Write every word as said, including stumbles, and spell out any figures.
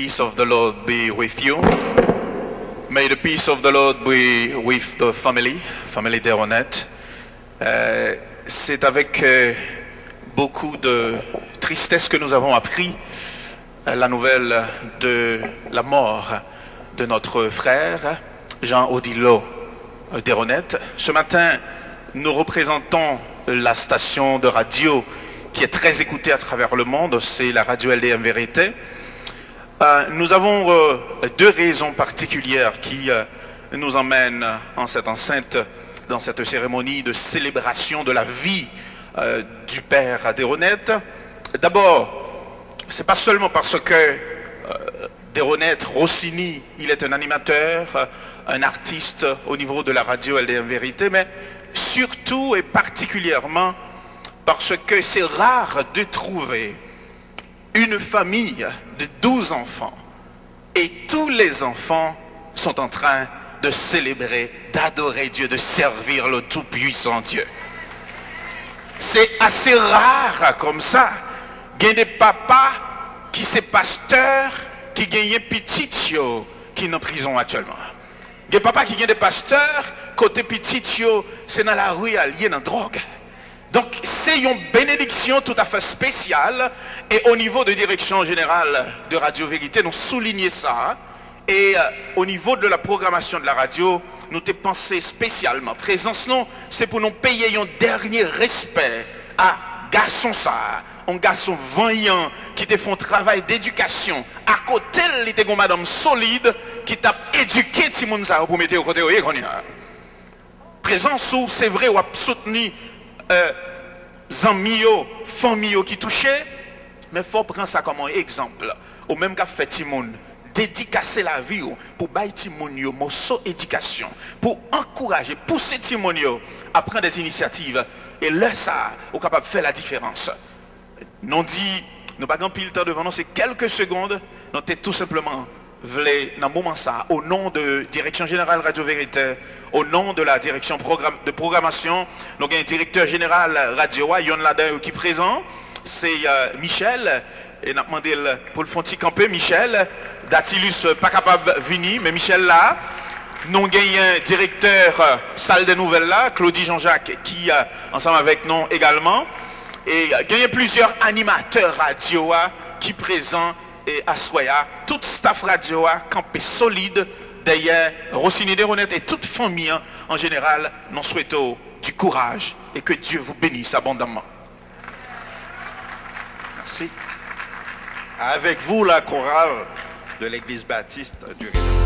Peace of the Lord be with you. May the peace of the Lord be with the family, famille Deronette. Euh, c'est avec euh, beaucoup de tristesse que nous avons appris euh, la nouvelle de la mort de notre frère Jean Odilo Deronette. Ce matin, nous représentons la station de radio qui est très écoutée à travers le monde, c'est la radio L D M Vérité. Euh, nous avons euh, deux raisons particulières qui euh, nous emmènent en cette enceinte, dans cette cérémonie de célébration de la vie euh, du père Deronette. D'abord, c'est pas seulement parce que euh, Deronette Rossini, il est un animateur, un artiste au niveau de la radio L D M Vérité, mais surtout et particulièrement parce que c'est rare de trouver une famille de douze enfants et tous les enfants sont en train de célébrer, d'adorer Dieu, de servir le Tout-Puissant Dieu. C'est assez rare comme ça. Gen de papa ki se pastè ki genyen pitit yo ki nan prizon aktyèlman. Gen papa ki gen de pastè kote pitit yo se nan lari a l ye, nan dwòg. Donk, se yon benediksyon toutafè espesyal. E o nivo de Direction Générale de Radio Vérité, nou soulinye sa. E euh, o nivo de la programasyon de la radyo, nou te panse espesyalman prezans nou, se pou nou peye yon dènye respè a gason sa a, yon gason vanyan ki te fè yon travay dedikasyon. Akote l, li te gen yon madanm solid ki t ap edike timoun sa yo pou mete yo kote yo ye kounye a. Prezans ou, se vre, w ap soutni euh, zanmi yo, fanmi yo ki touche, men fò w pran sa kòm yon egzanp. Ou menm k ap fè timoun, dedikase lavi w pou bay timoun yo moso edikasyon, pou ankouraje, pouse timoun yo a pran des inisyativ. E lè sa a, ou kapab fè la diferans. Nou di, nou pa gen anpil tan devan nou, se kèlke segond, nou te tou senpleman vle, nan moman sa a, o non de Direction Générale Radio Vérité, o non de la direction program, de programmation, nou gen direktè jeneral radyo a, yonn ladan yo ki prezan, se euh, Michel, e n ap mande l pou l fè yon ti kanpe, Michel. Datilus euh, pa kapab vini, men Michel la. Nou genyen direktè euh, sal de nouvèl la, Claudy Jean-Jacques, ki euh, ansanm avèk nou egalman. E genyen plizyè animatè radyo a ki prezan e aswè a. Tout staf radyo a kanpe solid dèyè Rossini Deronette e tout fanmi an an jeneral. Nou swete w du courage et que Dieu vous bénisse abondamment. Merci. Avec vous, la chorale de l'église baptiste du Réveil.